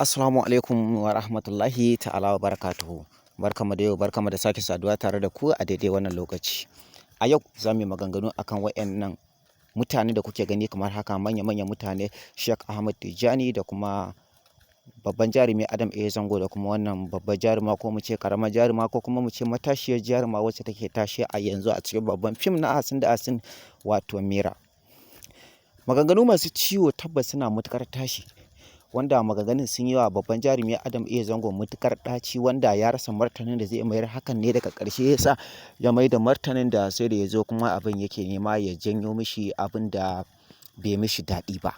Assalamu alaikum wa rahmatullahi ta'ala wa barakatuhu. Barkanmu da yau, barkanmu da sake saduwa tare da ku a daidai wannan lokaci. A yau za mu yi maganganu akan waɗannan mutane da kuke gani kamar haka, manya-manyan mutane, Sheikh Ahmad Tijjani da kuma babban jarumi Adam A. Zango, da kuma wannan babbar jaruma, ko mu ce ƙaramar jaruma, ko kuma mu ce matashiyar jaruma wacce take tashe a yanzu a cikin babban fim na Ahsin da Ahsin, wato Mira. Maganganu masu ciwo tabbas suna matuƙar tashi, wanda maganganun sun yi wa babban jarumi Adam A. Zango matuƙar ɗaci, wanda ya rasa martanin da zai mayar. Hakan ne daga ƙarshe ya sa ya mai da martanin da sai da ya zo kuma abin yake nema ya janyo mishi abin da bai mishi daɗi ba.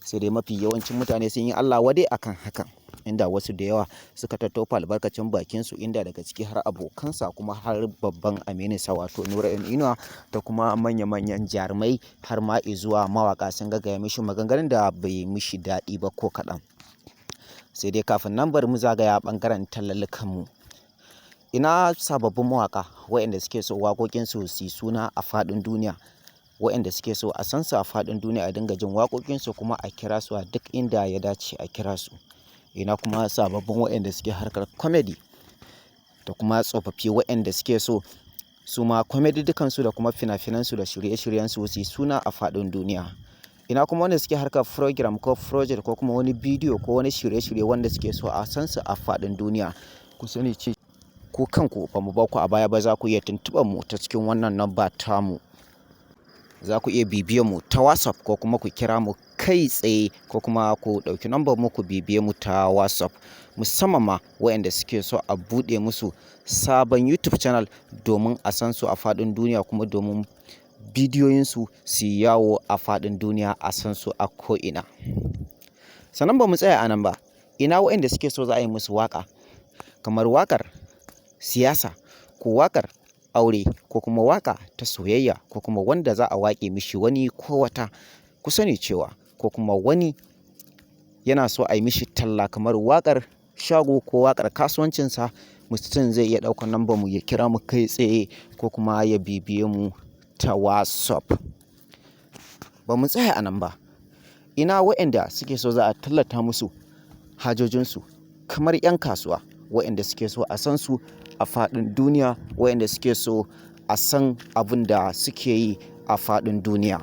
Sai dai mafi yawancin mutane sun yi Allah wadai akan hakan, inda wasu da yawa suka tattofa albarkacin bakinsu, inda daga ciki har abokansa, kuma har babban amininsa, wato Nura M Inuwa, da kuma manya-manyan jarumai, har ma izuwa mawaƙa, sun gaggaya mishi maganganun da bai mishi daɗi ba ko kaɗan. Sai dai kafin nan, bari mu zagaya ɓangaren tallallukanmu. Ina sababbin mawaƙa waɗanda suke so waƙoƙinsu su yi suna a faɗin duniya, waɗanda suke so a san su a faɗin duniya, a dinga jin waƙoƙinsu, kuma a kira su a duk inda ya dace a kira su? Ina kuma sababbin waɗanda suke harkar comedy, da kuma tsofaffi waɗanda suke so su ma comedy dukansu da kuma fina-finansu da shirye-shiryensu su yi suna a faɗin duniya? Ina kuma wanda suke harkar program ko project ko kuma wani bidiyo ko wani shirye-shirye wanda suke so a san su a faɗin duniya? Ku sani ce ku kanku ba mu ba ku a baya ba. Za ku iya tuntuɓar mu ta cikin wannan namba tamu. Za ku iya bibiyan mu ta WhatsApp, ko kuma ku kira mu kai tsaye, ko kuma ku ɗauki nambar mu ku bibiye mu ta WhatsApp, musamman ma waɗanda suke so a buɗe musu sabon YouTube channel domin a san su a faɗin duniya, kuma domin bidiyoyinsu su yi yawo a faɗin duniya, a san su a ko'ina. Sannan ba mu tsaya a nan ba. Ina waɗanda suke so za a yi musu waƙa, kamar waƙar siyasa, ko waƙar aure, ko kuma waƙa ta soyayya, ko kuma wanda za a waƙe mishi wani ko wata? Ku sani cewa ko kuma wani yana so a yi mishi talla, kamar waƙar shago ko waƙar kasuwancinsa, mutum zai iya ɗaukar nambar mu ya kira mu kai tsaye, ko kuma ya bibiye mu ta WhatsApp. Ba mu tsaya a nan ba. Ina waɗanda suke so za a tallata musu hajojinsu, kamar 'yan kasuwa waɗanda suke so a san su a faɗin duniya, waɗanda suke so a san abin da suke yi a faɗin duniya,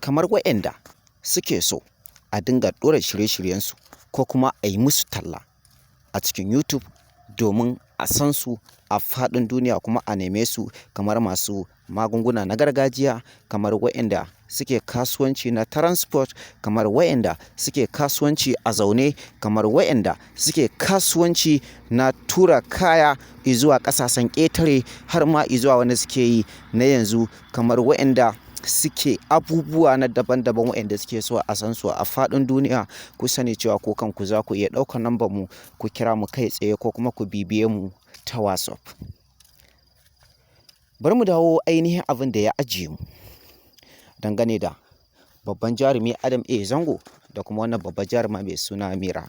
kamar waɗanda suke so a dinga ɗora shirye-shiryensu, ko kuma a yi musu talla a cikin YouTube domin a san su a faɗin duniya, kuma a neme su, kamar masu magunguna na gargajiya, kamar waɗanda suke kasuwanci na transport, kamar waɗanda suke kasuwanci a zaune, kamar waɗanda suke kasuwanci na tura kaya izuwa ƙasashen ƙetare, har ma izuwa wanda suke yi na yanzu, kamar waɗanda suke abubuwa na daban-daban waɗanda suke so a san su a faɗin duniya? Ku sani cewa ku kanku za ku iya ɗaukar nambar mu ku kira mu kai tsaye, ko kuma ku bibiye mu ta WhatsApp. Bari mu dawo ainihin abin da ya ajiye mu, dangane da babban jarumi Adam A. Zango da kuma wannan babbar jaruma mai suna Mira.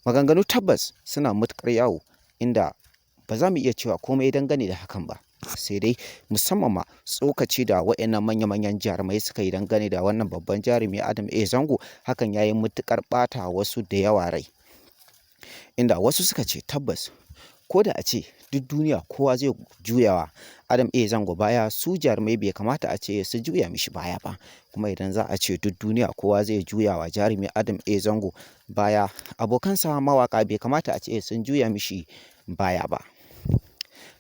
Maganganu tabbas suna matuƙar yawo, inda ba za mu iya cewa komai dangane da hakan ba. Sai dai musamman ma tsokaci da waɗannan manya-manyan jarumai suka yi dangane da wannan babban jarumi Adam A. Zango, hakan ya yi matuƙar ɓata wasu da yawa rai. Inda wasu suka ce tabbas ko da a ce duk duniya kowa zai juyawa Adam A. Zango baya, su jarumai bai kamata a ce su juya mishi baya ba. Kuma idan za a ce duk duniya kowa zai juyawa jarumi Adam A. Zango baya, abokansa mawaƙa bai kamata a ce sun juya mishi baya ba.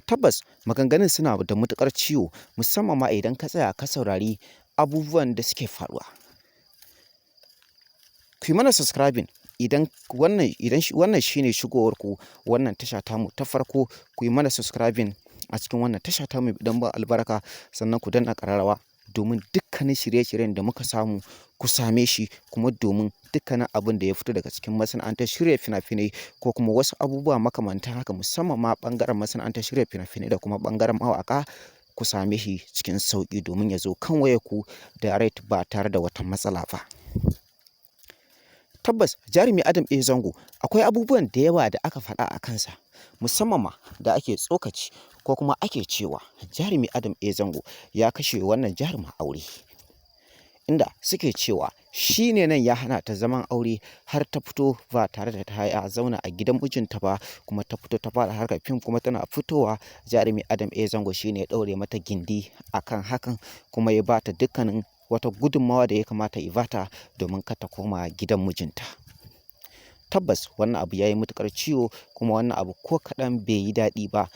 Tabbas maganganun suna da matuƙar ciwo, musamman ma idan ka tsaya ka saurari abubuwan da suke faruwa. Ku yi mana subscribing idan wannan shine shigowar ku wannan tasha tamu ta farko. Ku yi mana subscribing a cikin wannan tasha tamu idan ba albarka, sannan ku danna ƙararrawa domin dukkanin shirye-shiryen da muka samu ku same shi, kuma domin dukkanin abin da ya fito daga cikin masana'antar shirya fina-finai, ko kuma wasu abubuwa makamantan haka, musamman ma ɓangaren masana'antar shirya fina-finai da kuma ɓangaren mawaƙa, ku same shi cikin sauƙi domin ya zo kan wayarku direct ba tare da wata matsala ba. Tabbas jarumi Adam A. Zango akwai abubuwan da yawa da aka faɗa a kansa, musamman ma da ake tsokaci, ko kuma ake cewa jarumi Adam A. Zango ya kashe wannan jaruma aure. Inda suke cewa shi ne nan ya hana ta zaman aure har ta fito ba tare da ta ya zauna a gidan mijinta ba, kuma ta fito ta fara harkar fim. Kuma tana fitowa, jarumi Adam A Zango shi ne ya ɗaure mata gindi akan hakan, kuma ya bata dukkanin wata gudunmawa da ya kamata ya bata domin kar ta koma gidan mijinta. Tabbas wannan abu ya yi matuƙar ciwo, kuma wannan abu ko kaɗan bai yi daɗi ba.